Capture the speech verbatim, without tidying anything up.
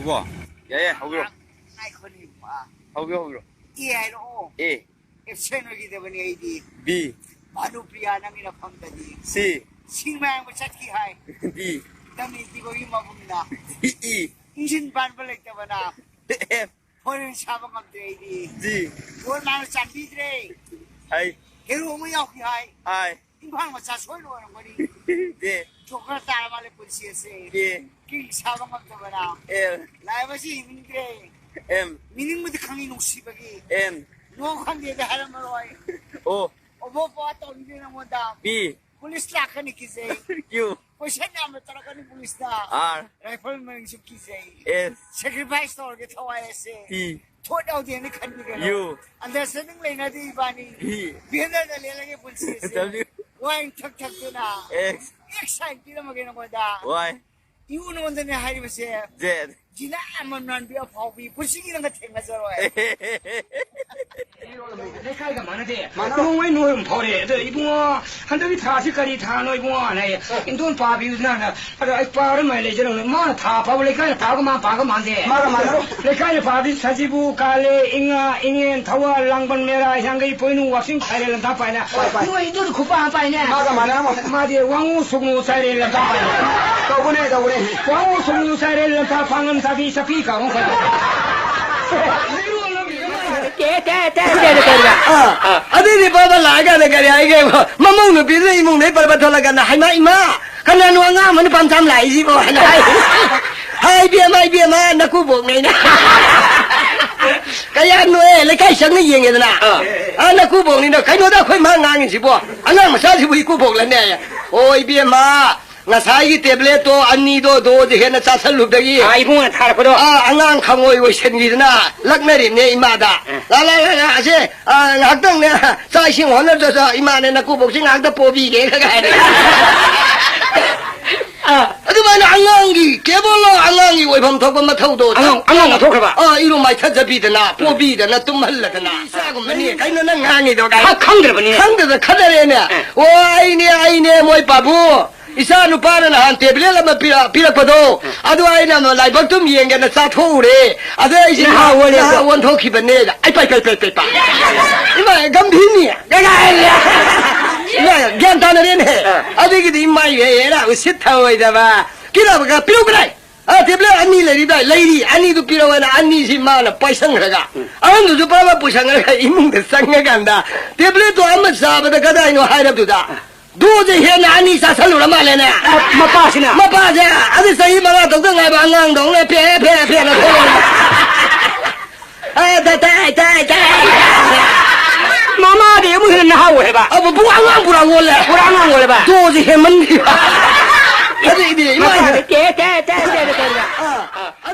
ꯀꯣ? ꯌꯥꯏ, ꯌꯥꯏ, ꯍꯧꯕꯤꯔꯣ꯫ ꯉꯥꯏꯈꯣꯅꯦ, ꯏꯕꯨꯡꯉꯣ꯫ ꯍꯧꯕꯤꯔꯣ, ꯍꯧꯕꯤꯔꯣ꯫ ꯑꯦ ꯍꯥꯏꯔꯛꯑꯣ꯫ ꯑꯦ꯫ ꯑꯦꯞꯁꯦꯟ ꯑꯣꯏꯈꯤꯗꯕꯅꯤ ꯑꯩꯗꯤ꯫ ꯕꯤ꯫ ꯚꯥꯅꯨꯄ꯭ꯔꯤꯌꯥ ꯅꯪꯒꯤ ꯅꯐꯝꯗꯗꯤ꯫ ꯁꯤ꯫ ꯁꯤꯡ ꯃꯌꯥꯝꯕ ꯆꯠꯈꯤ ꯍꯥꯏ꯫ ꯗꯤ꯫ ꯇꯝꯃꯤ ꯗꯤꯕꯒꯤ ꯃꯕꯨꯡꯅ꯫ ꯗꯤ ꯏ꯫ ꯏꯟꯖꯤꯟ ꯄꯥꯟꯕ ꯂꯩꯇꯕꯅ꯫ ꯑꯦꯐ꯫ ꯐꯣꯔꯦꯟ ꯁꯥꯕ ꯉꯝꯗ꯭ꯔꯦ ꯑꯩꯗꯤ꯫ ꯖꯤ꯫ ꯕꯣꯜ ꯃꯥꯅ ꯆꯥꯟꯕꯤꯗ꯭ꯔꯦ꯫ ꯍꯩ꯫ ꯍꯦꯔꯣ ꯑꯃ ꯌꯥꯎꯈꯤ ꯍꯥꯏ꯫ ꯑꯥꯏ꯫ ꯏꯝꯐꯥꯜ ꯃꯆꯥ ꯁꯣꯏꯅ ꯑꯣꯏꯔꯝꯒꯅꯤ꯫ ꯗꯦ꯫ ꯖꯣꯀꯔ ꯇꯥꯔ ꯃꯥꯜꯂꯦ ꯄꯨꯟꯁꯤ ꯑꯁꯦ꯫ ꯑꯦ꯫ ꯀꯤꯡ ꯁꯥꯕ ꯉꯝꯗꯕꯅ꯫ ꯑꯦꯜ꯫ ꯂꯥꯏꯕ ꯑꯁꯤ ꯍꯤꯡꯅꯤꯡꯗ꯭ꯔꯦ꯫ ꯑꯦꯝ꯫ ꯃꯤꯅꯤꯡꯕꯨꯗꯤ ꯈꯪꯉꯤ ꯅꯨꯡꯁꯤꯕꯒꯤ꯫ ꯑꯦꯟ꯫ ꯅꯣꯡ ꯈꯪꯗꯦꯗꯤ ꯍꯥꯏꯔꯝꯃꯔꯣꯏ꯫ ꯑꯣ꯫ ꯑꯣꯕꯣ ꯄꯣ ꯇꯧꯅꯤꯡꯗꯦ ꯅꯪꯉꯣꯟꯗ꯫ ꯄꯤ꯫ ꯄꯨꯂꯤꯁ ꯂꯥꯛꯀꯅꯤ ꯀꯤꯖꯩ꯫ ꯀ꯭ꯌꯨ꯫ ꯀꯣꯏꯁꯟ ꯌꯥꯝꯅ ꯇꯧꯔꯛꯀꯅꯤ ꯄꯨꯂꯤꯁꯅ꯫ ꯑꯥꯔ꯫ ꯔꯥꯏꯐꯜ ꯃꯅꯤꯡꯁꯨ ꯀꯤꯖꯩ꯫ ꯑꯦꯁ꯫ ꯁꯦꯀ꯭ꯔꯤꯐꯥꯏꯁ ꯇꯧꯔꯒꯦ ꯊꯋꯥꯏ ꯑꯁꯦ꯫ ꯇꯤ꯫ ꯊꯣꯠ ꯌꯥꯎꯗꯦꯅ ꯈꯟꯕꯤꯒꯅꯨ꯫ ꯌꯨ꯫ ꯑꯟꯗꯔꯁꯇꯦꯟꯗꯤꯡ ꯂꯩꯅꯗꯦ ꯏꯕꯥꯅꯤ꯫ ꯚꯤ꯫ ꯚꯦꯟꯗꯔꯗ ꯂꯦꯜꯂꯒꯦ ꯄꯨꯟꯁꯤ ꯑꯁꯦ꯫ ꯗꯕ꯭ꯂꯤꯎ꯫ ꯋꯥꯏꯟ ꯊꯛ ꯊꯛꯇꯨꯅ꯫ ꯑꯦꯛꯁ꯫ ꯑꯦꯛꯁ ꯁꯥꯏꯟ ꯄꯤꯔꯝꯃꯒꯦ ꯅꯉꯣꯟꯗ꯫ ꯋꯥꯏ꯫ ꯏꯎ ꯅꯉꯣꯟꯗꯅꯦ ꯍꯥꯏꯔꯤꯕꯁꯦ꯫ ꯖꯦꯠ꯫ ꯖꯤꯅꯥ ꯑꯃ ꯅꯥꯟꯕꯤ ꯑꯐꯥꯎꯕꯤ ꯄꯨꯟꯁꯤꯒꯤ ꯅꯪꯒ ꯊꯦꯡꯅꯖꯔꯣꯏ꯫ ꯂꯩꯀꯥꯏꯒ ꯃꯥꯟꯅꯗꯦ꯫ ꯃꯥꯟꯅꯔꯣꯏ꯫ ꯅꯣꯡꯃꯩ ꯅꯣꯏꯔꯨꯝ ꯐꯥꯎꯔꯦ꯫ ꯑꯗꯣ ꯏꯕꯨꯡꯉꯣ, ꯍꯟꯗꯛꯀꯤ ꯊꯥꯁꯤ ꯀꯔꯤ ꯊꯥꯅꯣ ꯏꯕꯨꯡꯉꯣ ꯍꯥꯏꯅ ꯍꯥꯏꯌꯦ꯫ ꯏꯟꯗꯣꯟ ꯄꯥꯕꯤꯗꯨꯅ ꯍꯥꯏꯅ, ꯑꯗꯣ ꯑꯩ ꯄꯥꯔ ꯃꯥꯏ ꯂꯩꯖꯔꯝꯅꯦ꯫ ꯃꯥꯅ ꯊꯥ ꯄꯥꯕ ꯂꯩꯀꯥꯏꯅ ꯄꯥꯕꯒ ꯃꯥ ꯄꯥꯕꯒ ꯃꯥꯟꯗꯦ꯫ ꯃꯥꯒ ꯃꯥꯟꯅꯔꯣꯏ꯫ ꯂꯩꯀꯥꯏꯅ ꯄꯥꯕꯗꯤ ꯁꯖꯤꯕꯨ, ꯀꯥꯂꯦ, ꯏꯉꯥ, ꯏꯉꯦꯟ, ꯊꯧꯋꯥꯜ, ꯂꯥꯡꯕꯟ, ꯃꯦꯔꯥ, ꯍꯤꯌꯥꯡꯒꯩ, ꯄꯣꯏꯅꯨ, ꯋꯥꯛꯆꯤꯡ, ꯈꯥꯏꯔꯦꯜ, ꯂꯝꯇꯥ ꯄꯥꯏꯅ꯫ ꯄꯥꯏ, ꯄꯥꯏ꯫ ꯅꯣꯏ ꯏꯟꯗꯣꯟ ꯈꯨꯄꯥ ꯑꯃ ꯄꯥꯏꯅꯦ꯫ ꯃꯥꯒ ꯃꯥꯟꯅꯔꯝꯃꯣꯏ꯫ ꯃꯥꯗꯤ ꯋꯥꯉꯨ, ꯁꯨꯛꯅꯨ, ꯆꯥꯏꯔꯦꯜ, ꯂꯝꯇꯥ ꯄꯥꯏꯅ꯫ ꯇꯧꯕꯅꯦ, ꯇꯧꯕꯅꯦ꯫ ꯋꯥꯉꯨ, ꯁꯨꯛꯅꯨ, ꯆꯥꯏꯔꯦꯜ, ꯂꯝꯇꯥ, ꯄꯥꯉꯝ, ꯆꯥꯕꯤ, ꯆꯥꯄꯤ, ꯀꯥꯎ꯫ ꯇꯦ, ꯇꯦ, ꯇꯦ, ꯇꯦ, ꯇꯦ, ꯇꯦ꯫ ꯑꯥ, ꯑꯥ꯫ ꯑꯗꯨꯏꯗꯤ ꯕꯕꯥ ꯂꯥꯛꯑꯀꯥꯟꯗ ꯀꯔꯤ ꯍꯥꯏꯒꯦ? ꯃꯃꯧ ꯅꯨꯄꯤꯗꯨꯅ ꯏꯃꯨꯡꯗꯩ ꯄꯔꯕ ꯊꯣꯛꯂꯛꯀꯥꯟꯗ, "ꯍꯩꯃꯥ, ꯏꯃꯥ, ꯀꯅꯥꯅꯣ ꯑꯉꯥꯡ ꯑꯃ ꯅꯨꯄꯥ ꯃꯆꯥ ꯑꯃ ꯂꯥꯛꯏꯁꯤꯕꯣ?" ꯍꯥꯏꯅ ꯍꯥꯏ꯫ "ꯍꯥꯏ, ꯏꯕꯦꯝꯃ, ꯏꯕꯦꯝꯃ, ꯅꯀꯨꯕꯣꯛꯅꯦꯅ"꯫ ꯀꯌꯥꯝ ꯅꯣꯛꯑꯦ, ꯂꯩꯀꯥꯏ ꯆꯪꯅ ꯌꯦꯡꯉꯦꯗꯅ꯫ ꯑꯥ꯫ "ꯑꯥ, ꯅꯀꯨꯕꯣꯛꯅꯤꯅ, ꯀꯩꯅꯣꯗ ꯑꯩꯈꯣꯏ ꯃꯥ ꯉꯥꯡꯉꯤꯁꯤꯕꯣ? ꯑꯉꯥꯡ ꯃꯆꯥꯁꯤꯕꯨ ꯏꯀꯨꯕꯣꯛꯂꯅꯦ?" "ꯑꯣ, ꯏꯕꯦꯝꯃ, ꯉꯁꯥꯏꯒꯤ ꯇꯦꯕ꯭ꯂꯦꯠꯇꯣ ꯑꯅꯤꯗꯣ ꯗꯣꯁꯦ ꯍꯦꯟꯅ ꯆꯥꯁꯜꯂꯨꯕꯗꯒꯤ" ꯑꯥ, ꯏꯕꯨꯡꯉꯣꯅ ꯊꯥꯔꯛꯄꯗꯣ꯫ "ꯑꯥ, ꯑꯉꯥꯡ ꯈꯪꯉꯣꯏ ꯑꯣꯏꯁꯟꯈꯤꯗꯅ ꯂꯛꯅꯔꯤꯕꯅꯦ ꯏꯃꯥꯗ꯫ ꯑꯥ꯫ ꯂꯥ, ꯂꯥ, ꯂꯥ, ꯂꯥ, ꯑꯁꯦ, ꯑꯥ, ꯉꯥꯏꯍꯥꯛꯇꯪꯅꯦ, ꯆꯥꯛ ꯏꯁꯤꯡ ꯍꯣꯠꯅꯗ꯭ꯔꯁꯨ ꯏꯃꯥꯅꯦ ꯅꯀꯨꯕꯣꯛꯁꯤ ꯉꯥꯏꯍꯥꯛꯇ ꯄꯣꯕꯤꯒꯦ" ꯀꯥꯏꯅ꯫ ꯑꯥ꯫ ꯑꯗꯨꯃꯥꯏꯅ ꯑꯉꯥꯡꯒꯤ ꯀꯦꯕꯜ ꯑꯉꯥꯡꯒꯤ ꯑꯣꯏꯐꯝ ꯊꯣꯛꯄ ꯃꯊꯧꯗꯣ ꯑꯉꯥꯡ, ꯑꯉꯥꯡ ꯑꯣꯟꯊꯣꯛꯈ꯭ꯔꯕ? ꯑꯥ, ꯏꯔꯨ ꯃꯥꯏꯊꯖꯕꯤꯗꯅ, ꯄꯣꯕꯤꯗꯅ, ꯇꯨꯝꯍꯜꯂꯗꯅ꯫ ꯏꯆꯥꯒꯨꯝꯕꯅꯤ꯫ ꯀꯩꯅꯣ ꯅꯪ ꯉꯥꯡꯉꯤꯗꯣ? ꯀꯥꯏ? ꯈ-, ꯈꯪꯗ꯭ꯔꯕꯅꯤ꯫ ꯈꯪꯗꯗꯅ ꯈꯠꯅꯔꯦꯅꯦ꯫ ꯑꯦ꯫ "ꯑꯣ, ꯑꯩꯅꯦ, ꯑꯩꯅꯦ, ꯃꯣꯏ ꯄꯥꯕꯨ꯫ ꯏꯆꯥ ꯅꯨꯄꯥꯅ ꯅꯍꯥꯟ ꯇꯦꯕ꯭ꯂꯦꯠ ꯑꯃ ꯄꯤꯔꯛ-, ꯄꯤꯔꯛꯄꯗꯣ, ꯑꯗꯨ ꯑꯩꯅ ꯑꯃ ꯂꯥꯏꯕꯛꯇꯨꯝ ꯌꯦꯡꯒꯦꯅ ꯆꯥꯊꯣꯛꯎꯔꯦ꯫ ꯑꯗꯣ ꯑꯩꯁꯦ ꯅꯍꯥ ꯅꯍꯥ, ꯑꯣꯜꯂꯦ ꯅꯍꯥ ꯑꯗꯣ꯫ ꯑꯣꯟꯊꯣꯛꯈꯤꯕꯅꯦ꯫ ꯑꯩ ꯄꯥꯏ, ꯄꯥꯏ, ꯄꯥꯏ, ꯄꯥꯏ, ꯄꯥꯏ꯫ ꯏꯃꯥ, ꯒꯝꯚꯤꯔꯅꯤ꯫ ꯏꯃꯥ, ꯒ꯭ꯌꯥꯟ ꯇꯥꯅꯔꯦꯅꯦ꯫ ꯑꯥ꯫ ꯑꯗꯨꯒꯤꯗꯤ ꯏꯃꯥ ꯏꯕꯦꯟ ꯎꯁꯤꯠ ꯊꯑꯣꯏꯗꯕ꯫ ꯀꯤꯔꯕꯒ ꯄꯤꯔꯛꯎ ꯀꯗꯥꯏ? ꯑ, ꯇꯦꯕ꯭ꯂꯦꯠ ꯑꯅꯤ ꯂꯩꯔꯤꯕ꯭ꯔꯥ? ꯂꯩꯔꯤ꯫ ꯑꯅꯤꯗꯨ ꯄꯤꯔꯛꯑꯣꯅ ꯑꯅꯤꯁꯤ ꯃꯥꯅ ꯄꯥꯏꯁꯟꯈ꯭ꯔꯒ, ꯎꯝ꯫ ꯑꯍꯟꯗꯨꯁꯨ ꯄꯔꯥꯃ ꯄꯨꯁꯟꯈ꯭ꯔꯒ ꯏꯃꯨꯡꯗ ꯆꯪꯉꯀꯥꯟꯗ, ꯇꯦꯕ꯭ꯂꯦꯠꯇꯣ ꯑꯃ ꯆꯥꯕꯗ ꯀꯗꯥꯏꯅꯣ ꯍꯥꯏꯔꯕꯗꯨꯗ, ꯑ꯫ ꯗꯣꯁꯦ ꯍꯦꯟꯅ ꯑꯅꯤ ꯆꯥꯁꯜꯂꯨꯔ ꯃꯥꯜꯂꯦꯅꯦ꯫ ꯃ-, ꯃꯄꯥꯁꯤꯅ? ꯃꯄꯥꯁꯦ, ꯑꯗꯨ ꯆꯍꯤ ꯃꯉꯥ ꯇꯧꯗ ꯉꯥꯏꯕ ꯑꯉꯥꯡꯗꯧꯅ ꯐꯦ, ꯐꯦ, ꯐꯦꯅ ꯊꯣꯛꯂꯛꯑꯦ꯫ ꯑ, ꯇꯥꯏ, ꯇꯥꯏ, ꯇꯥꯏ, ꯇꯥꯏ꯫ ꯃꯃꯥꯗꯤ ꯑꯃꯨꯛ ꯍꯦꯟꯅ ꯅꯍꯥ ꯑꯣꯏ ꯍꯥꯏꯕ꯫ ꯑ, ꯄꯨꯔꯥ ꯑꯉꯥꯡ ꯄꯨꯔꯥ ꯑꯣꯜꯂꯦ꯫ ꯄꯨꯔꯥ ꯑꯉꯥꯡ ꯑꯣꯜꯂꯦꯕ꯫ ꯗꯣꯁꯦ ꯍꯦꯟꯃꯟꯈꯤꯕ꯫ ꯑꯗꯩꯗꯤ ꯏꯃꯥ ꯃꯄꯥꯗꯤ ꯇꯦ, ꯇꯦ, ꯇꯦ, ꯇꯦ, ꯇꯦ, ꯇꯦ꯫ ꯑ꯫